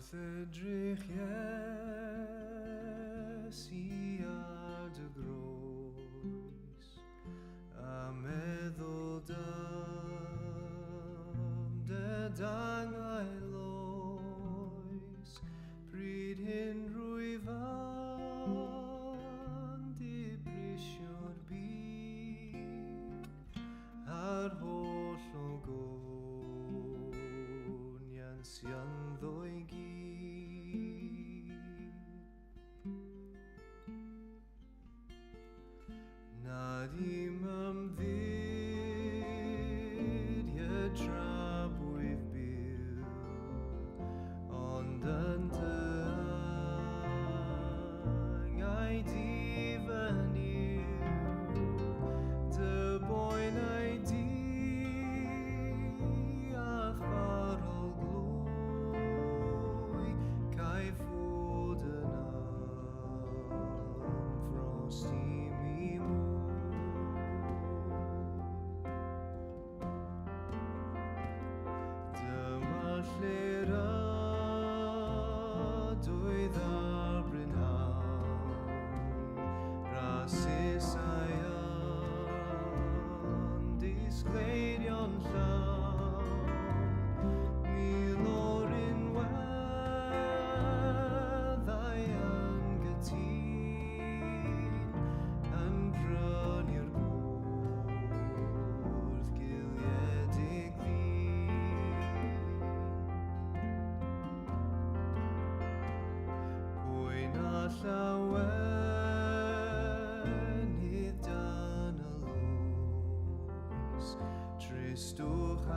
Wrth edrych Iesu ar dy groes A meddwl dam dy dangau loes Pryd hyn rwyf yn dibrisio'r byd A'r holl ogoniant sy ynddo i gyd. Nad i'm ymddiried tra bwyf byw, ond yn dy angau di fy Nuw, dy boenau di a'th farol glwy, caiff fod yn ymffrost i mi mwy. Dyma lle'r ydoedd ar brynhawn, rasisau yn disgleirio'n llawn, mil o'r unweddau yn gytûn, yn prynu'r gwrth giliedig ddyn. Pwy na llawenydd dan y loes, tristwch a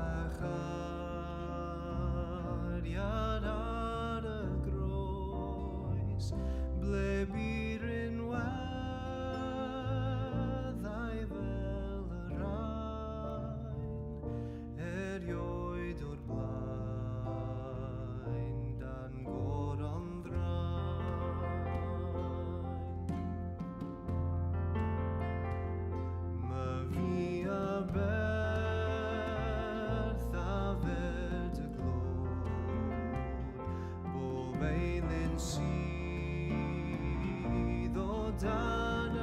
chariad ar y groes, ble bu rinweddau fel y rhain, erioed o'r blaen dan goron ddraen. Myfi a berth a fer dy glod, bob eilun sydd o dan y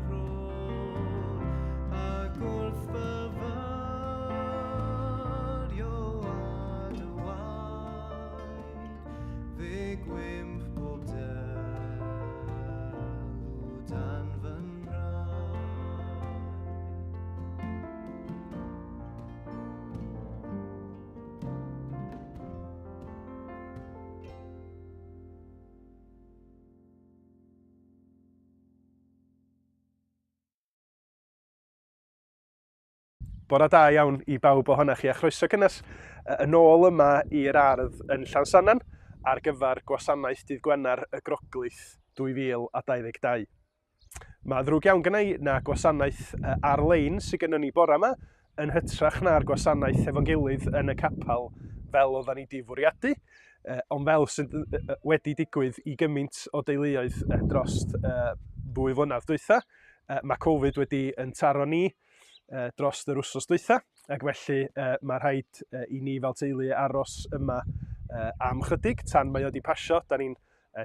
rhod, ac wrth fyfyrio ar dy waed, fe gwymp bob delw dan fy nhraed. Bore da iawn i bawb ohonoch chi a chroeso cynnes yn ôl yma i'r ardd yn Llansannan ar gyfer gwasanaeth dydd Gwener y Groglith 2022. Mae ddrwg iawn gynna i na gwasanaeth ar-lein sydd gynnon ni bore yma yn hytrach na'r gwasanaeth efo'n gilydd yn y capel fel oeddan ni 'di fwriadu, ond fel sydd wedi digwydd i gymaint o deuluoedd dros y ddwy flynedd dwytha, mae Covid wedi yn taro ni dros yr wsos dwytha, ac felly mae rhaid i ni fel teulu aros yma am chydig tan mae o wedi pasio. Da ni'n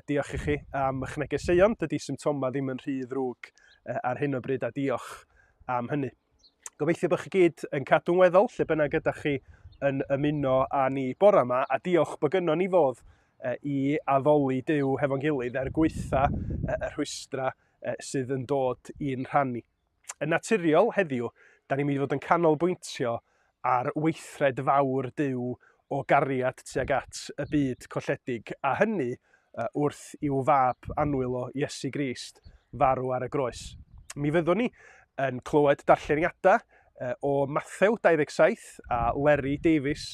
diolch i chi am eich negeseuon. Dydy symptomau ddim yn rhy ddrwg ar hyn o bryd a diolch am hynny. Gobeithio bod chi gyd yn cadw'n weddol lle bynnag ydych chi yn ymuno â ni bore yma a diolch bod gynnon ni fodd i addoli Duw hefo'n gilydd er gwaetha y rhwystrau sydd yn dod i'n rhan ni. Yn naturiol heddiw, da ni'n mynd i fod yn canolbwyntio ar weithred fawr Duw o gariad tuag at y byd colledig, a hynny wrth i'w fab annwyl o, Iesu Grist, farw ar y groes. Mi fyddwn ni yn clywed darlleniadau o Mathew 27 a Leri Davies,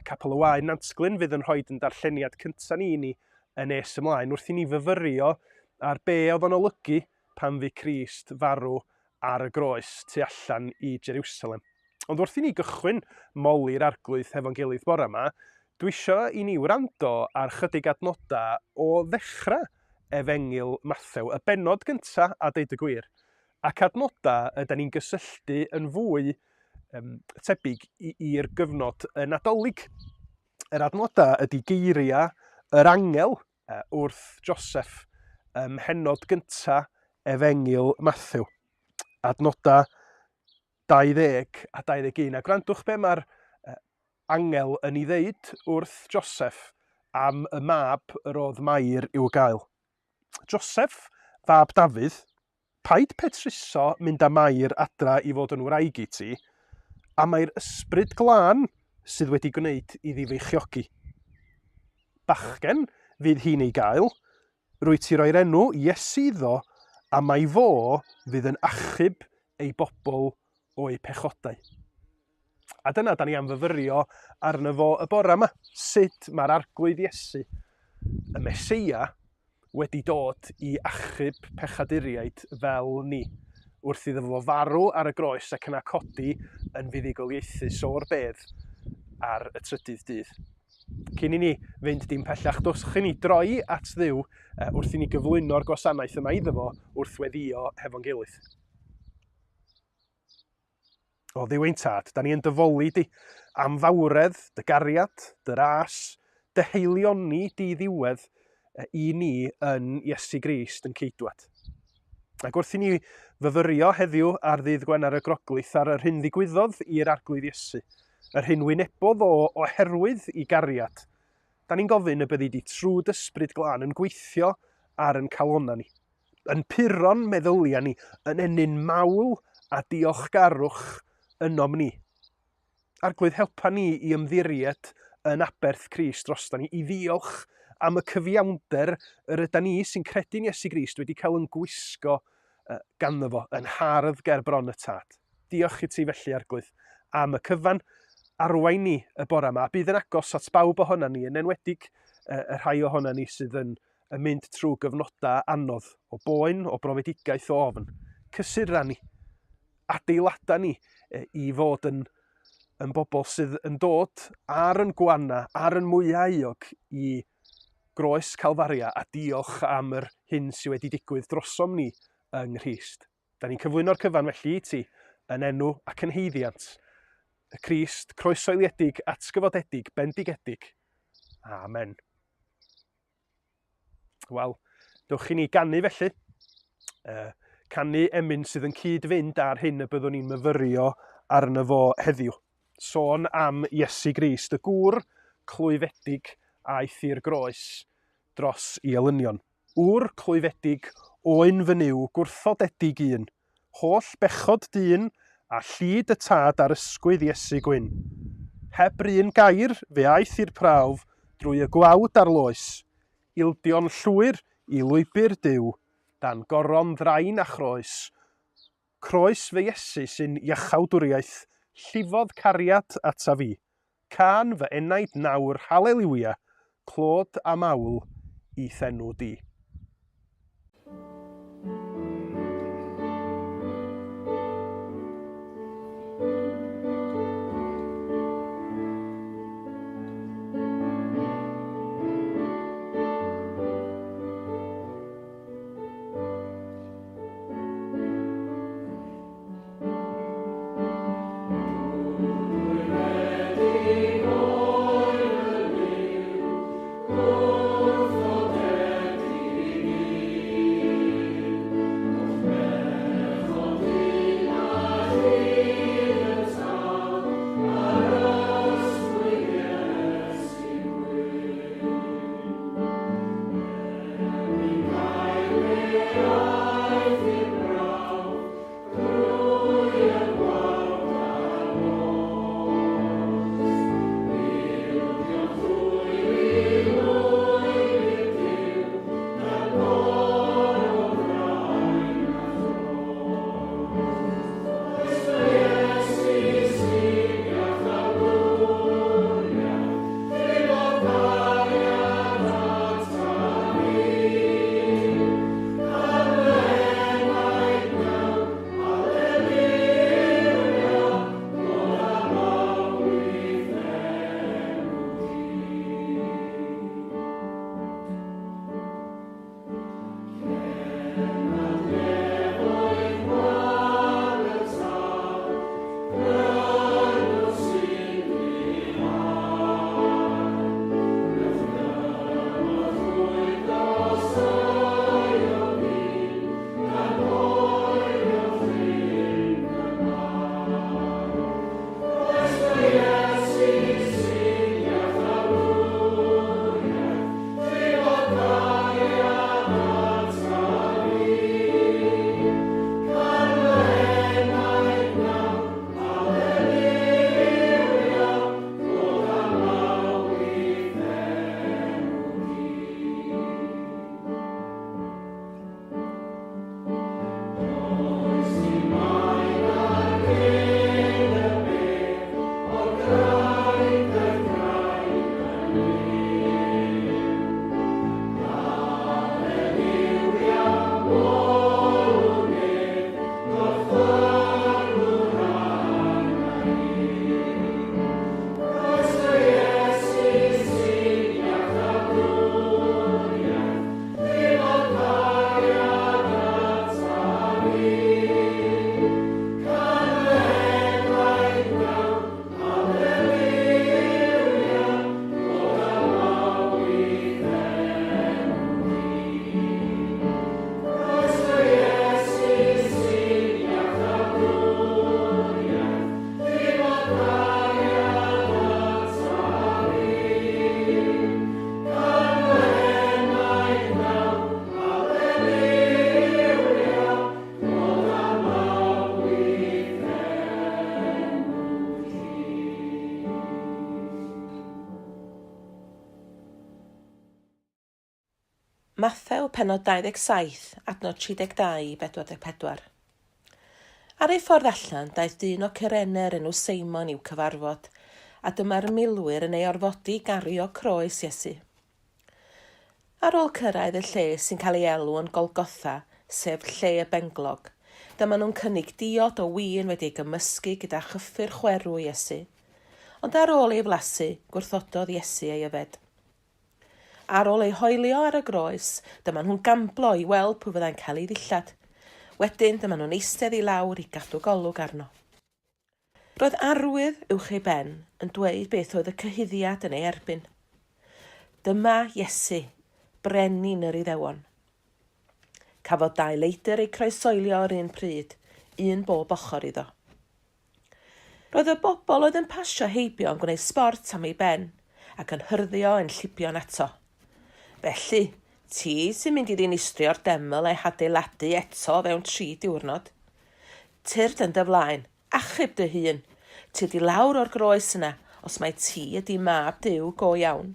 Capel y Waun, Nantglyn, fydd yn rhoi yn darlleniad cyntaf ni i ni yn nes ymlaen, wrth i ni fyfyrio ar be oedd o'n olygu pan fu Crist farw ar y groes tu allan i Jerusalem. Ond wrth i ni gychwyn moli'r Arglwydd hefo'n gilydd bore yma, dwi isio i ni wrando ar chydig adnodau o ddechrau Efengyl Mathew, y bennod gynta a deud y gwir, ac adnodau yda ni'n gysylltu yn fwy um, tebyg i'r gyfnod y Nadolig. Yr adnodau ydy geiriau yr angel wrth Joseph ym mhennod gynta Efengyl Mathew, adnodau 20 a 21. A gwrandwch be mae'r angel yn ei ddeud wrth Joseph am y mab yr oedd Mair i'w gael. Joseph, fab Dafydd, paid petruso mynd â Mair adra i fod yn wraig i ti, a mae'r ysbryd glân sydd wedi gwneud iddi feichiogi. Bachgen fydd hi'n ei gael, rwyt ti roi'r enw Iesu iddo, a mai fo fydd yn achub ei bobl o'u pechodau. A dyna da ni am fyfyrio arno fo y bore yma. Sut mae'r Arglwydd Iesu, y Meseia, wedi dod i achub pechaduriaid fel ni, wrth iddo fo farw ar y groes ac yna codi yn fuddugoliaethus o'r bedd ar y trydydd dydd. Cyn i ni fynd dim pellach, dwch i ni droi at Dduw wrth i ni gyflwyno'r gwasanaeth yma iddo fo wrth weddïo hefo'n gilydd. O Dduw ein Tad, da ni yn dy foli di am fawredd, dy gariad, dy ras, dy haelioni di ddiwedd i ni yn Iesu Grist yn Ceidwad. Ac wrth i ni fyfyrio heddiw ar ddydd Gwener y Groglith ar yr hyn ddigwyddodd i'r Arglwydd Iesu, yr hyn wynebodd o oherwydd i gariad, da ni'n gofyn y byddi di trwy d'Ysbryd Glân yn gweithio ar yn calonnau ni. yn puro'n meddyliau ni, yn ennyn mawl a diolchgarwch ynom ni. Arglwydd, helpa ni i ymddiried yn aberth Crist drosta ni, i ddiolch am y cyfiawnder yr yda ni sy'n credu'n Iesu Grist wedi cael yn gwisgo ganddo fo, yn hardd ger bron y Tad. Diolch i ti felly, Arglwydd, am y cyfan. Arwain ni y bore yma, a bydd yn agos at bawb ohonan ni, yn enwedig y rhai ohonan ni sydd yn yn mynd trwy gyfnodau anodd, o boen, o brofedigaeth, o ofn. Cysura ni, adeilada ni i fod yn, yn bobl sydd yn dod ar yn gwana, ar yn mwyaf euog i groes Calfaria a diolch am yr hyn sydd wedi digwydd drosom ni yng Nghrist. Da ni'n cyflwyno'r cyfan felly i ti yn enw ac yn haeddiant y Crist croesoeliedig, atgyfodedig, bendigedig. Amen. Wel, dewch i ni ganu felly. Canu emyn sydd yn cyd-fynd â'r hyn y byddwn ni'n myfyrio arno fo heddiw. Sôn am Iesu Grist, y gŵr clwyfedig aeth i'r groes dros i elynion. Ŵr clwyfedig, oen fy Nuw, gwrthodedig un. Holl bechod dyn, a llid y tad ar ysgwydd Iesu gwyn. Heb 'run gair, fe aeth i'r prawf, drwy y gwawd a'r loes, ildio'n llwyr i lwybr Duw, dan goron ddrain a chroes. Croes fy Iesu sy'n iachawdwriaeth, llifodd cariad ata fi. Cân fy enaid nawr, haleliwia, clod a mawl i'th enw di. Mathew, pennod 27, adnod 32 i 44. Ar ei ffordd allan, daeth dyn o Cyrene o'r enw Seimon i'w cyfarfod, a dyma'r milwyr yn ei orfodi i gario croes Iesu. Ar ôl cyrraedd y lle sy'n cael ei elw yn Golgotha, sef lle y benglog, dyma nhw'n cynnig diod o win wedi ei gymysgu gyda chyffur chwerw Iesu. Ond ar ôl ei flasu, gwrthododd Iesu ei yfed. Ar ôl ei hoelio ar y groes, dyma nhw'n gamblo i weld pwy fyddai'n cael ei ddillad. Wedyn, dyma nhw'n eistedd i lawr i gadw golwg arno. Roedd arwydd uwch ei ben yn dweud beth oedd y cyhuddiad yn ei erbyn. Dyma Iesu, brenin yr Iddewon. Cafodd dau leidr eu croesoelio yr un pryd, un bob ochr iddo. Roedd y bobl oedd yn pasio heibio yn gwneud sbort am ei ben ac yn hyrddio enllibion ato. Felly, ti sy'n mynd i ddinistrio'r deml a'i hadeiladu eto fewn tri diwrnod. Tyrd yn dy flaen, achub dy hun. Tyrd i lawr o'r groes yna, os mai ti ydy mab Duw go iawn.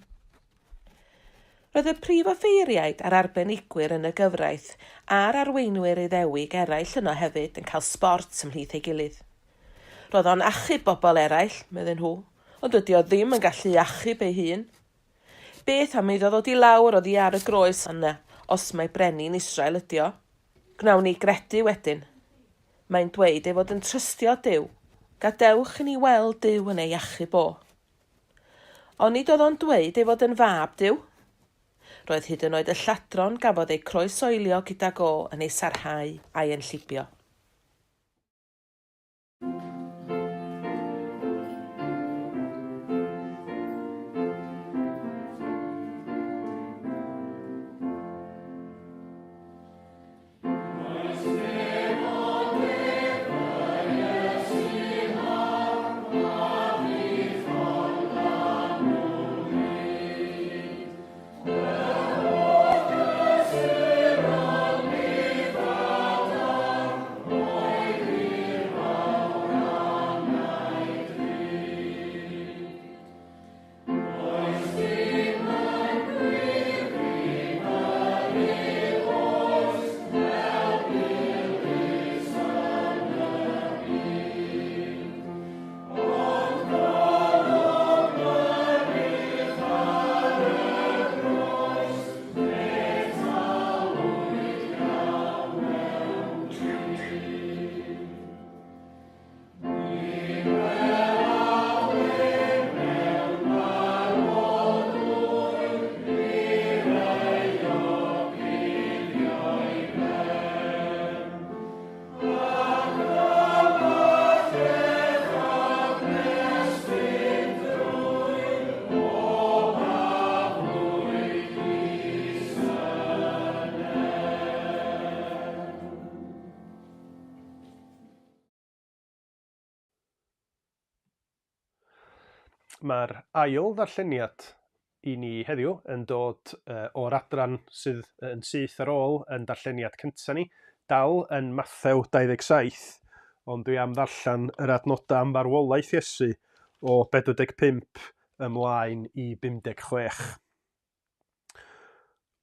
Roedd y prif offeiriaid a'r arbenigwyr yn y gyfraith a'r arweinwyr Iddewig eraill yno hefyd yn cael sbort ymhlith ei gilydd. Roedd o'n achub bobl eraill, medden nhw, ond dydy o ddim yn gallu achub ei hun. Beth am iddo ddod i lawr oddi ar y groes yna, os mai brenin Israel ydy o? Gwnawn ni gredu wedyn. Mae'n dweud ei fod yn trystio Duw. Gadewch i ni weld Duw yn ei achub o. Onid oedd o'n dweud ei fod yn fab Duw? Roedd hyd yn oed y lladron gafodd eu croesoelio gydag o yn ei sarhau a'i enllibio. Mae'r ail ddarlleniad i ni heddiw yn dod o'r adran sydd yn syth ar ôl yn darlleniad cyntaf ni, dal yn Mathew 27, ond dwi am ddarllen yr adnodau am farwolaeth Iesu o 45 ymlaen i 56.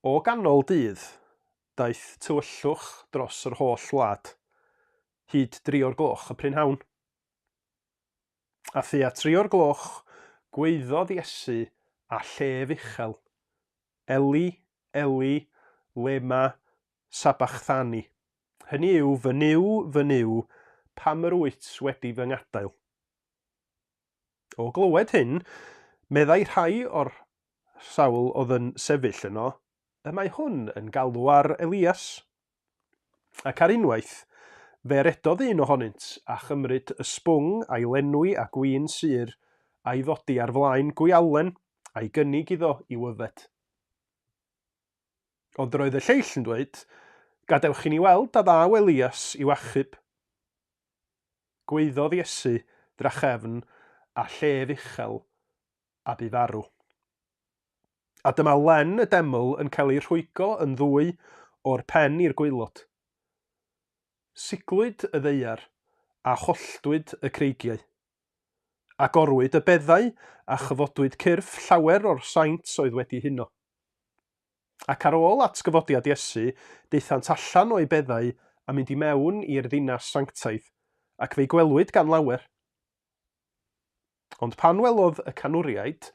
O ganol dydd, daeth tywyllwch dros yr holl wlad, hyd dri o'r gloch y prynhawn. A thua tri o'r gloch, gwaeddodd Iesu â llef uchel, Eli, Eli, lema sabachthani? Hynny yw, Fy Nuw, fy Nuw, pam yr wyt wedi fy ngadael? O glywed hyn, meddai rhai o'r sawl oedd yn sefyll yno, Y mae hwn yn galw ar Elias. Ac ar unwaith, fe redodd un ohonynt a chymryd y sbwng a'i lenwi â gwin sur a'i ddodi ar flaen gwialen a'i gynnig iddo i'w yfed. Ond yr oedd y lleill yn dweud, Gadewch i ni weld a ddaw Elias i'w achub. Gwaeddodd Iesu drachefn a llef uchel a bu farw. A dyma len y deml yn cael ei rhwygo yn ddwy o'r pen i'r gwaelod. Siglwyd y ddaear, a holltwyd y creigiau. Agorwyd y beddau, a chyfodwyd cyrff llawer o'r saint oedd wedi huno. Ac ar ôl atgyfodiad Iesu, daethant allan o'u beddau a mynd i mewn i'r ddinas sanctaidd, ac fe'i gwelwyd gan lawer. Ond pan welodd y canwriaid,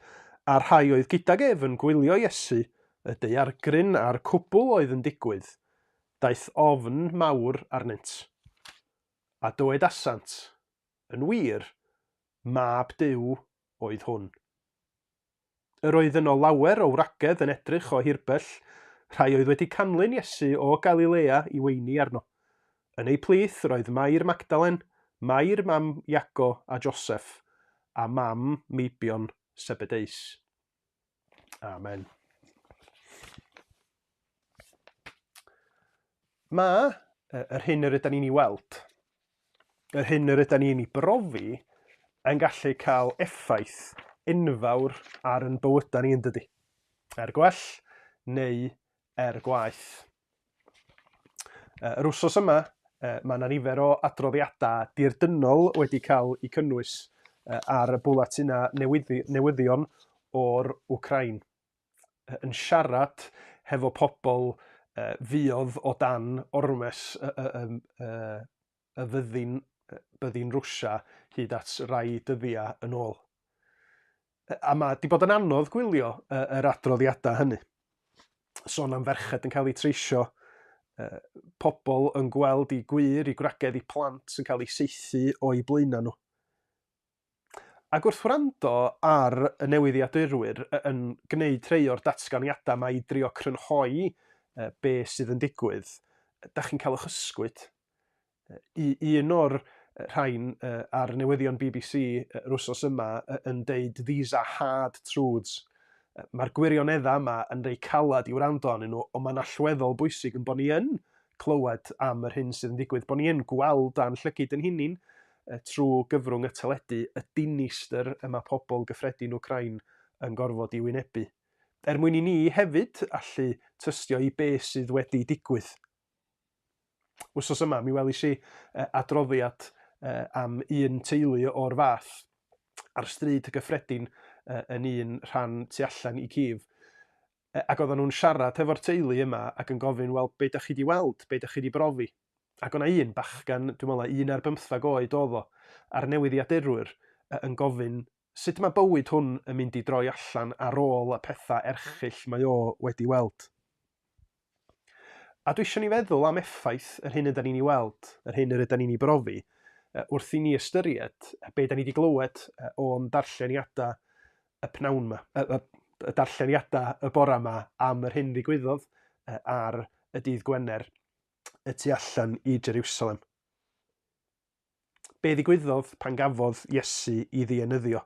a'r rhai oedd gydag ef yn gwylio Iesu, y daeargryn a'r cwbl oedd yn digwydd, daeth ofn mawr arnynt. A dywedasant, Yn wir, Mab Duw oedd hwn. Yr oedd yno lawer o wragedd yn edrych o hirbell, rhai oedd wedi canlyn Iesu o Galilea i weini arno. Yn eu plith roedd Mair Magdalen, Mair mam Iago a Joseff, a mam meibion Sebedeus. Amen. Mae yr hyn yr ydyn ni'n ei weld, yr hyn yr ydyn ni'n ei brofi, yn gallu cael effaith enfawr ar yn bywydau ni, yn dydy? Er gwell neu er gwaeth. Yr wsos yma, mae yna nifer o adroddiadau dirdynnol wedi cael eu cynnwys ar y bwletinau newyddion o'r Wcráin. Yn siarad hefo pobl fuodd o dan ormes y, y, y, y fyddin, byddin Rwsia hyd at rai dyddiau yn ôl. A mae 'di bod yn anodd gwylio yr adroddiadau hynny. Sôn am ferched yn cael eu treisio, pobl yn gweld i gwŷr, i gwragedd, i plant yn cael eu saethu o'u blaenau nhw. Ac wrth wrando ar y newyddiadurwyr yn gwneud rhei o'r datganiadau 'ma i drio crynhoi be sydd yn digwydd, da chi'n cael eich ysgwyd. Un o'r rhain ar newyddion BBC yr wsos yma yn deud these are hard truths. Mae'r gwirioneddau yma yn rei calad i wrando arnyn nhw, ond mae'n allweddol bwysig yn bod ni yn clywed am yr hyn sydd yn digwydd, bod ni yn gweld a'n llygid yn hunin trwy gyfrwng y teledu y dinistr y mae pobl gyffredin Wcráin yn gorfod i wynebu. Er mwyn i ni hefyd allu tystio i be sydd wedi digwydd. Wsos yma, mi welis i adroddiad am un teulu o'r fath ar stryd gyffredin yn un rhan tu allan i Kiev. Ac oedden nhw'n siarad hefo'r teulu yma ac yn gofyn, wel, be da chi di weld? Be da chi di brofi? Ac o'na un bachgen, dwi'n meddwl un ar bymthag oed oedd o, a'r newyddiadurwyr yn gofyn sut mae bywyd hwn yn mynd i droi allan ar ôl y pethau erchyll mae o wedi weld. A dwi eisiau ni feddwl am effaith yr hyn ydan ni'n ei weld, yr hyn yr ydan ni'n ei brofi, wrth i ni ystyried be da ni wedi glywed o'n darlleniadau y pnawn yma, y, y, y darlleniadau y bore yma am yr hyn ddigwyddodd ar y dydd Gwener y tu allan i Jerusalem. Be ddigwyddodd pan gafodd Iesu i ddienyddio?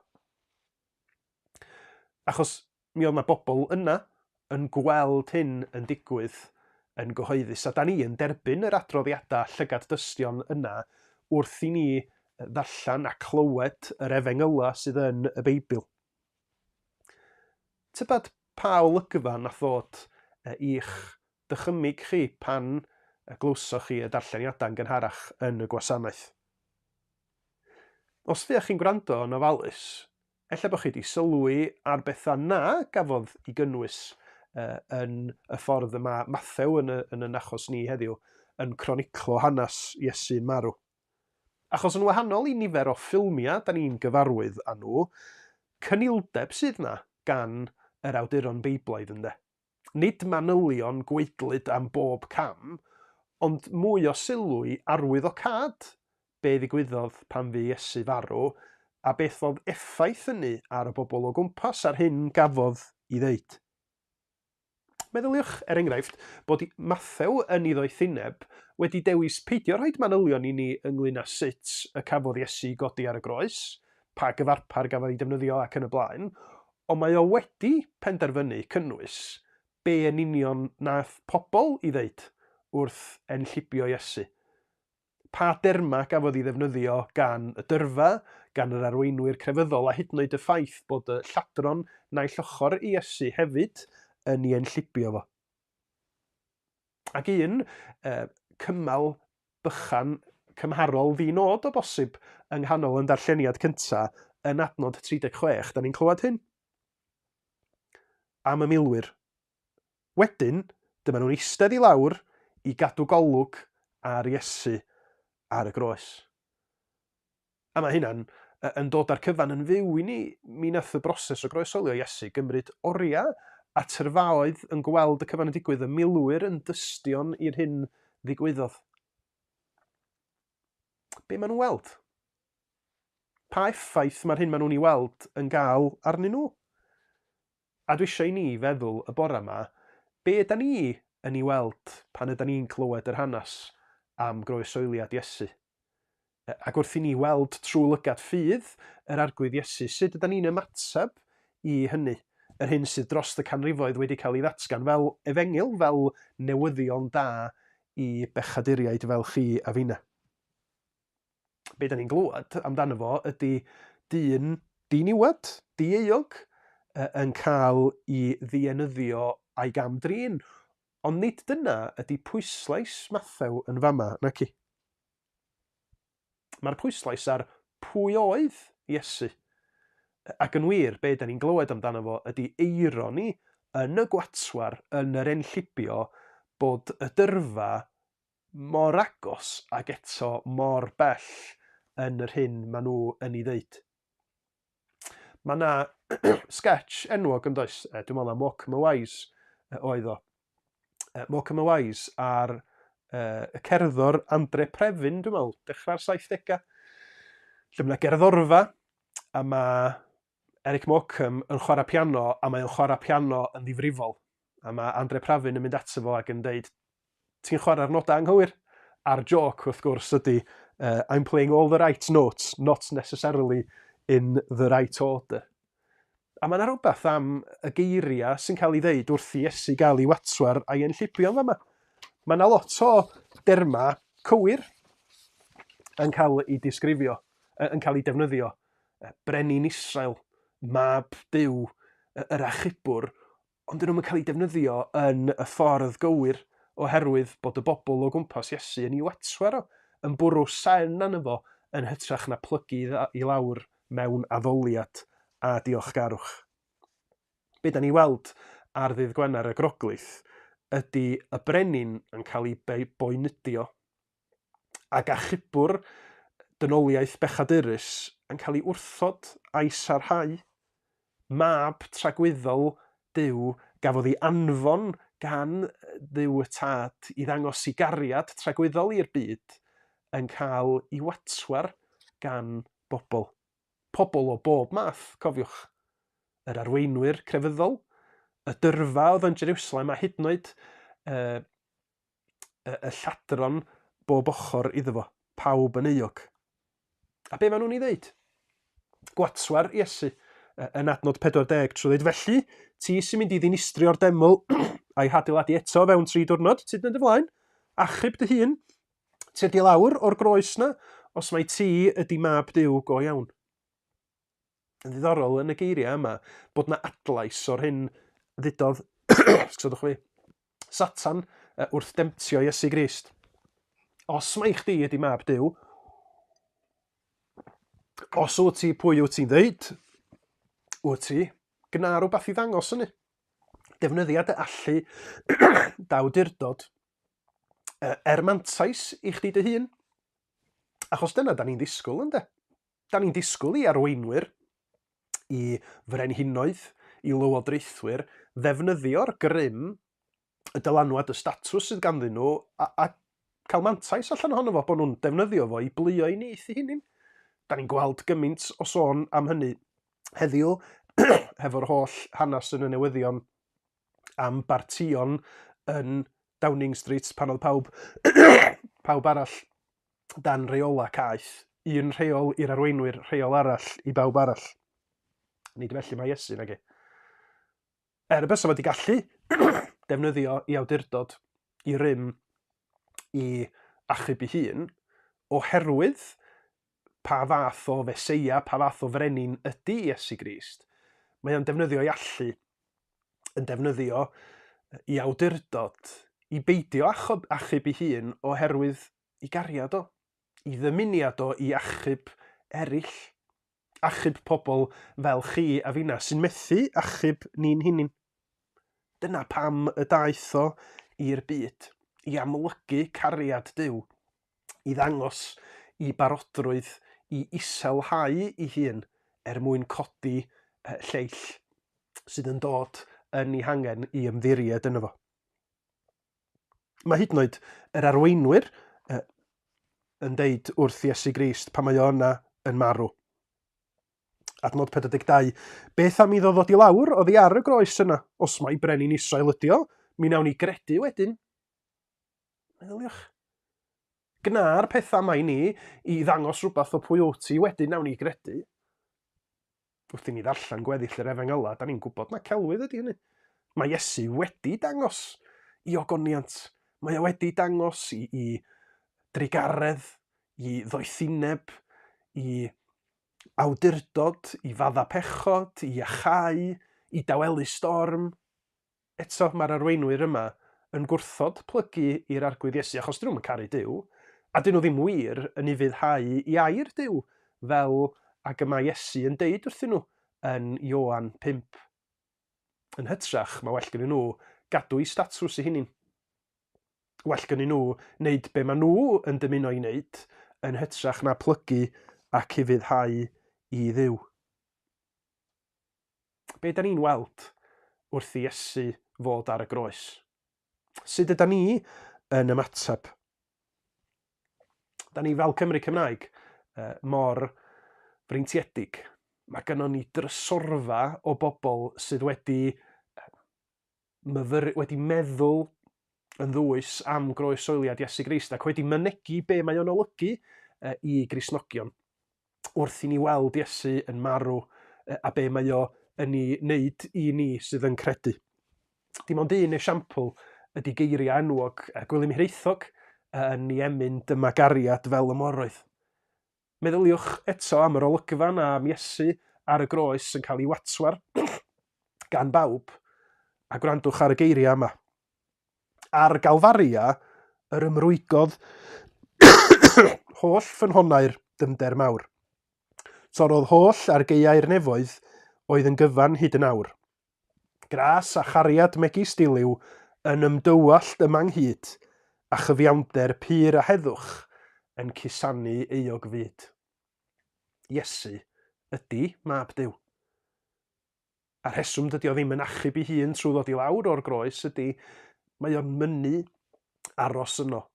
Achos mi oedd 'na bobl yna yn gweld hyn yn digwydd yn gyhoeddus, a da ni yn derbyn yr adroddiadau llygad dystion yna wrth i ni ddarllen a clywed yr efengylau sydd yn y Beibl. Tybed pa olygfa nath ddod i'ch dychymyg chi pan glywsoch chi y darlleniadau'n gynharach yn y gwasanaeth? Os fuoch chi'n gwrando yn ofalus, Ella bod chi wedi sylwi ar bethau na gafodd i gynnwys yn y ffordd y mae Mathew yn, y, yn yn achos ni heddiw yn croniclo hanes Iesu'n marw. Achos yn wahanol i nifer o ffilmiau da ni'n gyfarwydd â nhw, cynildeb sydd na gan yr awduron Beiblaidd ynde. Nid manylion gwaedlyd am bob cam, ond mwy o sylw i arwyddocâd be ddigwyddodd pan fu Iesu farw, a beth oedd effaith hynny ar y bobl o gwmpas a'r hyn gafodd i ddeud. Meddyliwch, er enghraifft, bod Mathew yn ei ddoethineb wedi dewis peidio rhoi manylion i ni ynglŷn â sut y cafodd Iesu godi ar y groes, pa gyfarpar gafodd ei defnyddio ac yn y blaen, Ond mae o wedi penderfynu cynnwys be yn union nath pobl i ddeud wrth enllibio Iesu. Pa dermau gafodd ei ddefnyddio gan y dyrfa, gan yr arweinwyr crefyddol a hyd yn oed y ffaith bod y lladron naill ochr i Iesu hefyd yn ei enllibio fo. Ac un cymal bychan cymharol ddi-nod o bosib yng nghanol yn darlleniad cynta yn adnod 36, da ni'n clywed hyn. Am y milwyr. Wedyn, dyma nhw'n eistedd i lawr i gadw golwg ar Iesu ar y groes. A mae hynna'n yn dod â'r cyfan yn fyw i ni. Mi nath y broses o groeshoelio Iesu gymryd oriau a tyrfaoedd yn gweld y cyfan yn digwydd, y milwyr yn dystion i'r hyn ddigwyddodd. Be maen nhw'n weld? Pa effaith mae'r hyn maen nhw'n ei weld yn gael arnyn nhw? A dwi eisiau i ni feddwl y bore yma, be yda ni yn ei weld pan yda ni'n clywed yr hanes am groeshoeliad Iesu? Ac wrth i ni weld trwy lygad ffydd yr Arglwydd Iesu, sut yda ni'n ymateb i hynny? Yr hyn sydd dros y canrifoedd wedi cael ei ddatgan fel efengyl, fel newyddion da i bechaduriaid fel chi a finna. Be da ni'n glywed amdano fo ydy dyn diniwed, dieuog, yn cael ei ddienyddio a'i gam-drin. Ond nid dyna ydy pwyslais Mathew yn fama, naci? Mae'r pwyslais ar pwy oedd Iesu. Ac yn wir, be da ni'n glywed amdano fo ydy eironi yn y gwatwar, yn yr enllibio, bod y dyrfa mor agos ac eto mor bell yn yr hyn maen nhw yn ei ddeud. Mae yna sketch enwog yn does, dwi'n meddwl na Morecambe and Wise oedd o. Morecambe and Wise ar y cerddor Andre Previn, dwi'n meddwl, dechrau'r 70au. Lle mae yna gerddorfa a mae Eric Morecambe yn chwarae piano a mae o'n chwarae piano yn ddifrifol. A mae Andre Pravin yn mynd ato fo ac yn deud, ti'n chwarae'r nodau anghywir. A'r joc, wrth gwrs, ydy, I'm playing all the right notes, not necessarily in the right order. A mae yna rhywbeth am y geiriau sy'n cael ei ddeud wrth i Iesu gael ei watwar a'i enllibio yn fama. Mae yna lot o dermau cywir yn cael ei disgrifio, yn cael ei defnyddio brenin Israel, mab Duw, yr achubwr, ond dyn nhw'n cael eu defnyddio yn y ffordd gywir oherwydd bod y bobl o gwmpas Iesu yn ei watwar o, yn bwrw sen arno fo yn hytrach na plygu i lawr mewn addoliad a diolchgarwch. Be da ni weld ar ddydd Gwener y Groglith ydy y brenin yn cael ei boenydio ac achubwr dynoliaeth bechadurus yn cael ei wrthod a'i sarhau. Mab tragwyddol Duw gafodd ei anfon gan Dduw y Tad i ddangos ei gariad tragwyddol i'r byd yn cael ei watwar gan bobl. Pobl o bob math, cofiwch. Yr arweinwyr crefyddol, y dyrfa oedd yn Jerusalem a hyd yn oed y, y lladron bob ochr iddo fo, pawb yn euog. A be maen nhw'n ei ddeud? Gwatwar Iesu yn adnod 40 trwy ddweud, felly, ti sy'n mynd i ddinistrio'r deml a'i hadeiladu eto fewn tri diwrnod, ti'n mynd ymlaen, achub dy hun, ti di lawr o'r groes na, os mai ti ydy mab Duw go iawn. Yn ddiddorol yn y geiriau yma bod na adlais o'r hyn ddudodd, sgwdwch fi, Satan wrth demtio Iesu Grist. Os mai chdi ydy mab Duw, os wyt ti pwy wyt ti'n ddeud, wyt ti, gna rhywbeth i ddangos hynny. Defnyddia dy allu, d'awdurdod, er mantais i chdi dy hun. Achos dyna da ni'n ddisgwyl, ynde? Da ni'n disgwyl i arweinwyr, i frenhinoedd, i lywodraethwyr ddefnyddio'r grym, y dylanwad, y statws sydd ganddyn nhw a, a cael mantais allan ohono fo, bod nhw'n defnyddio fo i blio i nyth i hunin. Da ni'n gweld gymaint o sôn am hynny heddiw, hefo'r holl hanes yn y newyddion am bartïon yn Downing Street pan oedd pawb, pawb arall dan reolau caeth. Un rheol i'r arweinwyr, rheol arall i bawb arall. Nid felly mae Iesu, nag e. Er y bysa wedi gallu defnyddio i awdurdod, i rym, i achub ei hun, oherwydd pa fath o feseia, pa fath o frenin ydy Iesu Grist, mae o'n defnyddio ei allu, yn defnyddio i awdurdod i beidio achub, achub ei hun oherwydd i gariad o, i ddymuniad o i achub eraill, achub pobl fel chi a finna sy'n methu achub ni'n hunin. Dyna pam y daeth o i'r byd, i amlygu cariad Duw, i ddangos i barodrwydd i iselhau ei hun er mwyn codi lleill sydd yn dod yn ei hangen i ymddiried yno fo. Mae hyd yn oed yr arweinwyr yn deud wrth Iesu Grist pan mae o yna yn marw. Adnod 42. Beth am iddo ddod i lawr oddi ar y groes yna? Os mai brenin Israel ydi o, mi wnawn ni gredu wedyn. Meddyliwch. Gna'r pethau yma i ni i ddangos rhywbeth o pwy wyt ti, wedyn nawn ni gredu. Wrth i ni ddarllen gweddill yr Efengylau, da ni'n gwybod na celwydd ydy hynny. Mae Iesu wedi dangos i ogoniant. Mae o wedi dangos i, i drugaredd, i ddoethineb, i awdurdod, i fadda pechod, i iachau, i dawelu storm. Eto, mae'r arweinwyr yma yn gwrthod plygu i'r Arglwydd Iesu achos dyn nhw'm yn caru Duw, a dyn nhw ddim wir yn ufuddhau i air Duw fel ag y mae Iesu yn deud wrthyn nhw yn Ioan 5. Yn hytrach, mae well gynnyn nhw gadw eu statws eu hunain. Well gynnyn nhw wneud be maen nhw yn dymuno ei wneud yn hytrach na plygu ac ufuddhau i Dduw. Be da ni'n weld wrth i Iesu fod ar y groes? Sut yda ni yn ymateb? Da ni fel Cymry Cymraeg mor freintiedig. Mae gynnon ni drysorfa o bobl sydd wedi myfyr, wedi meddwl yn ddwys am groesoeliad Iesu Grist ac wedi mynegi be mae o'n olygu i Gristnogion wrth i ni weld Iesu yn marw a be mae o yn ei wneud i ni sydd yn credu. Dim ond un esiampl ydy geiriau enwog Gwilym Hiraethog yn ei emyn Dyma Gariad fel y Moroedd. Meddyliwch eto am yr olygfa 'na am Iesu ar y groes yn cael ei watwar gan bawb, a gwrandwch ar y geiriau yma. Ar Galfaria yr ymrwygodd holl ffynhonnau'r dyfnder mawr. Torrodd holl argaeau'r nefoedd oedd yn gyfan hyd yn awr. Gras a chariad megis diliw yn ymdywallt yma ynghyd, a chyfiawnder pur a heddwch yn cusanu euog fyd. Iesu ydy Mab Duw. A'r rheswm dydy o ddim yn achub ei hun trwy ddod i lawr o'r groes ydy mae o'n mynnu aros yno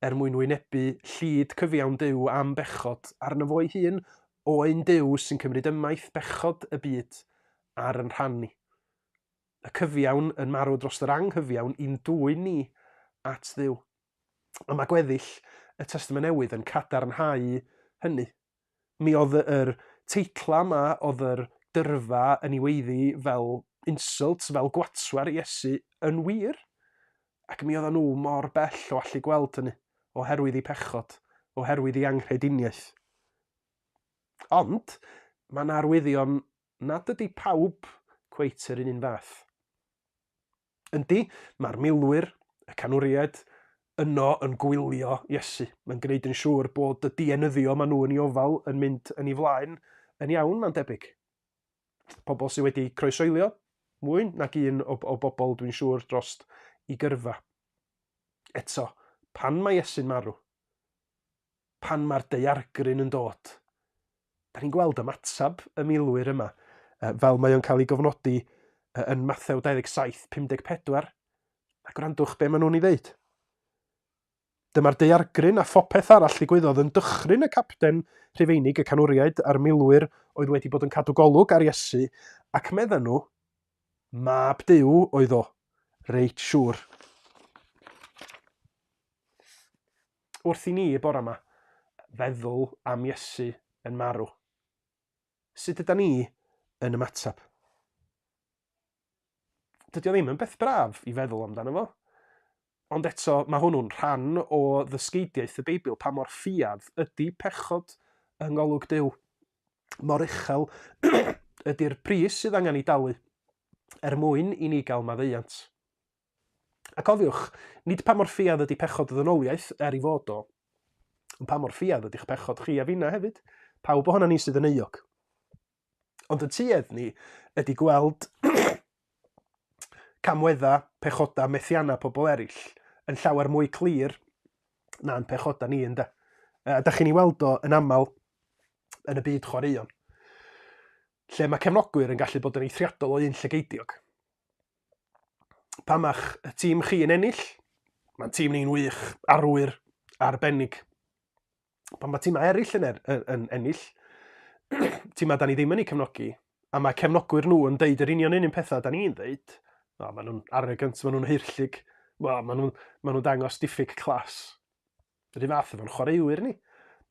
er mwyn wynebu llid cyfiawn Duw am bechod arno fo'i hun, oen Duw sy'n cymryd ymaith bechod y byd ar yn rhan ni. Y cyfiawn yn marw dros yr anghyfiawn i'n dwyn ni at Dduw. A mae gweddill y Testament Newydd yn cadarnhau hynny. Mi oedd yr teitla yma, oedd yr dyrfa yn ei weiddi fel insult, fel gwatwar Iesu yn wir. Ac mi oedden nhw mor bell o allu gweld hynny, oherwydd eu pechod, oherwydd eu anghrediniaeth. Ond, mae yna arwyddion nad ydy pawb cweit yr un un fath. Yndi, mae'r milwyr, y canwriaid, yno yn gwylio Iesu. Mae'n gwneud yn siŵr bod y dienyddio maen nhw yn ei ofal yn mynd yn ei flaen yn iawn, mae'n debyg. Pobl sydd wedi croesoelio, mwy nag un o, o bobl dwi'n siŵr drost i gyrfa. Eto, pan mae Iesu'n marw, pan mae'r daeargryn yn dod. Da ni'n gweld ymateb y milwyr yma, fel mae o'n cael ei gofnodi yn Mathew 27, 54. A gwrandwch be maen nhw'n ei ddeud. Dyma'r daeargryn a phopeth arall ddigwyddodd yn dychryn y capten Rhufeinig, y canwriaid a'r milwyr oedd wedi bod yn cadw golwg ar Iesu, ac medden nhw, Mab Duw oedd o, reit siŵr. Wrth i ni y bore yma feddwl am Iesu yn marw, sut yda ni yn ymateb? Dydy o ddim yn beth braf i feddwl amdano fo. Ond eto, mae hwnnw'n rhan o ddysgeidiaeth y Beibl, pa mor ffiaidd ydy pechod yng ngolwg Duw. Mor uchel ydy'r pris sydd angen ei dalu er mwyn i ni gael maddeuant. A cofiwch, nid pa mor ffiaidd ydy pechod y ddynoliaeth, er i fod o, ond pa mor ffiaidd ydy'ch pechod chi a finna hefyd, pawb ohono ni sydd yn euog. Ond y tuedd ni ydy gweld camweddau, pechodau, methiannau pobl eraill yn llawer mwy clir na'n pechodau ni, ynde? A da chi'n ei weld o yn aml yn y byd chwaraeon, lle mae cefnogwyr yn gallu bod yn eithriadol o un llygeidiog. Pan mae'ch tîm chi yn ennill, mae'n tîm ni'n wych, arwyr, arbennig. Pan mae tîmau eraill yn, er, yn, yn ennill, tîmau da ni ddim yn eu cefnogi, a mae cefnogwyr nhw yn deud yr union un un pethau da ni'n deud, no, maen nhw'n arrogant, maen nhw'n heirllig, well, maen nhw'n maen nhw dangos diffyg clas. Yr un fath efo'n chwaraewyr ni.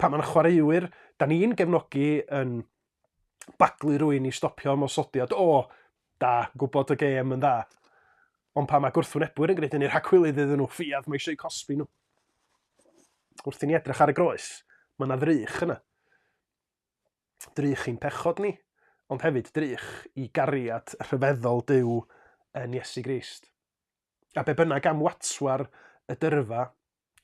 Pan mae'n chwaraewyr, da ni'n gefnogi yn baglu rwy'n i stopio ymosodiad. O, da, gwybod y gêm yn dda. Ond pan mae gwrthwynebwyr yn gwneud hynny, rhagwilydd iddyn nhw, ffiad, mae eisiau cosbi nhw. Wrth i ni edrych ar y groes, mae yna ddrych yna. Drych i'n pechod ni, ond hefyd drych i gariad rhyfeddol Duw yn Iesu Grist. A be bynnag am watwar y dyrfa,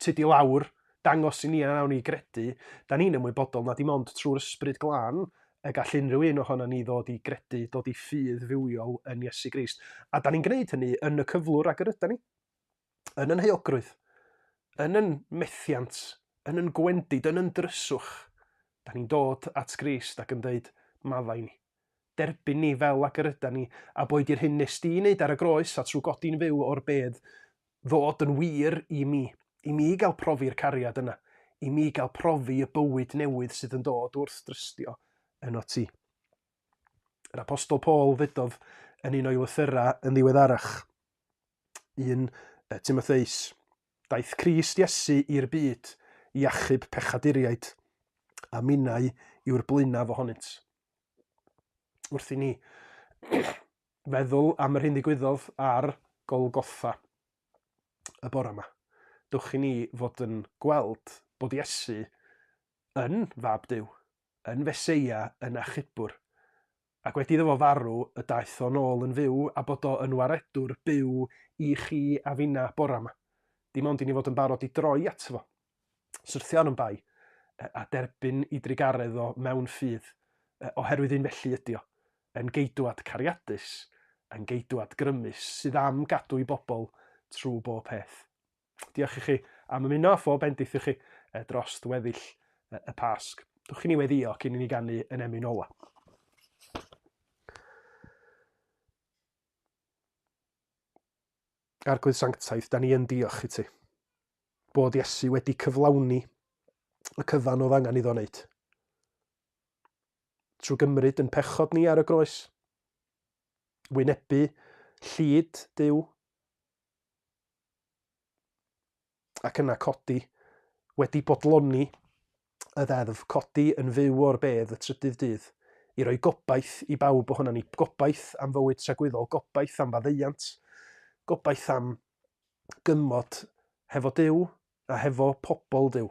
tyd i lawr, dangos i ni a nawn ni gredu, da ni'n ymwybodol na dim ond trwy'r ysbryd glân y gall unrhyw un ohono ni ddod i gredu, dod i ffydd fywiol yn Iesu Grist. A da ni'n gwneud hynny yn y cyflwr ag yr yda ni. Yn yn heuogrwydd, yn yn methiant, yn yn gwendid, yn yn dryswch. Da ni'n dod at Grist ac yn dweud, maddau ni. Derbyn ni fel ag yr yda ni, a boed i'r hyn nes di wneud ar y groes a trwy godi'n fyw o'r bedd ddod yn wir i mi, i mi gael profi'r cariad yna, i mi gael profi y bywyd newydd sydd yn dod wrth drystio yno ti. Yr Apostol Paul ddudodd yn un o'i lythyrau yn ddiweddarach, 1 Timotheus, Daeth Crist Iesu i'r byd i achub pechaduriaid, a minnau yw'r blaenaf ohonynt. Wrth i ni feddwl am yr hyn ddigwyddodd ar Golgotha y bore yma, dwch i ni fod yn gweld bod Iesu yn fab Duw, yn Feseia, yn achubwr. Ac wedi iddo fo farw, y daeth o'n ôl yn fyw a bod o yn waredwr byw i chi a finna bora 'ma. Dim ond i ni fod yn barod i droi ato fo, syrthio arno'n bai, a derbyn i drugaredd o mewn ffydd, oherwydd un felly ydi o, yn geidwad cariadus, yn geidwad grymus, sydd am gadw i bobl trwy bob peth. Diolch i chi am ymuno a phob bendith i chi dros weddill y Pasg. Dwch i ni weddio cyn i ni ganu yn emyn ola. Arglwydd Sanctaidd, da ni yn diolch i ti. Bod Iesu wedi cyflawni y cyfan oedd angen iddo wneud. Trwy gymryd yn pechod ni ar y groes, wynebu llid Duw, Ac yna codi, wedi bodloni y ddeddf, codi yn fyw o'r bedd y trydydd dydd, i roi gobaith i bawb ohonan ni, gobaith am fywyd tragwyddol, gobaith am faddeuant, gobaith am gymod hefo Duw a hefo pobl Duw.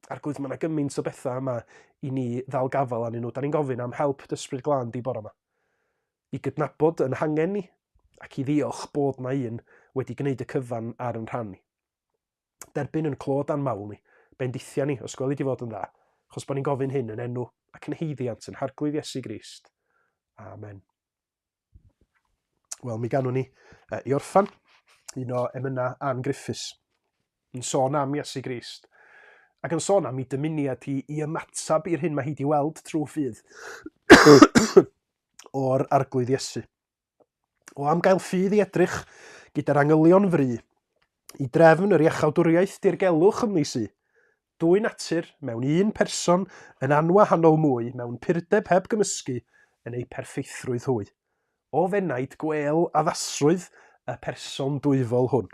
Arglwydd, mae yna gymaint o bethau yma i ni ddal gafael arnyn nhw. Da ni'n gofyn am help dy Ysbryd Glân di bore yma. I gydnabod yn hangen ni ac i ddiolch bod na un wedi gwneud y cyfan ar yn rhan ni. Derbyn yn clod a'n mawl ni, bendithia ni, os gweli di fod yn dda, achos bod ni'n gofyn hyn yn enw ac yn haeddiant yn Harglwydd Iesu Grist. Amen. Wel, mi ganwn ni i orffan un o emynau Ann Griffiths yn sôn am Iesu Grist ac yn sôn am ei dymuniad hi i ymateb i'r hyn mae hi wedi weld trwy ffydd o'r Arglwydd Iesu. O am gael ffydd i edrych gyda'r angylion fry, i drefn yr iachawdwriaeth dirgelwch ymlys i, Dwy natur mewn un person yn anwahanol mwy mewn purdeb heb gymysgu yn eu perffeithrwydd hwy. O f'enaid, gwêl addasrwydd y person dwyfol hwn.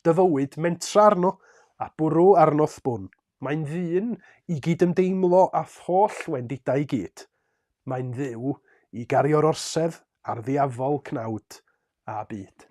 Dy fywyd, mentra arno, a bwrw arno'th bwn. Mae'n ddyn i gydymdeimlo â'th holl wendidau i gyd. Mae'n Dduw i gario'r orsedd ar ddiafol cnawd a byd.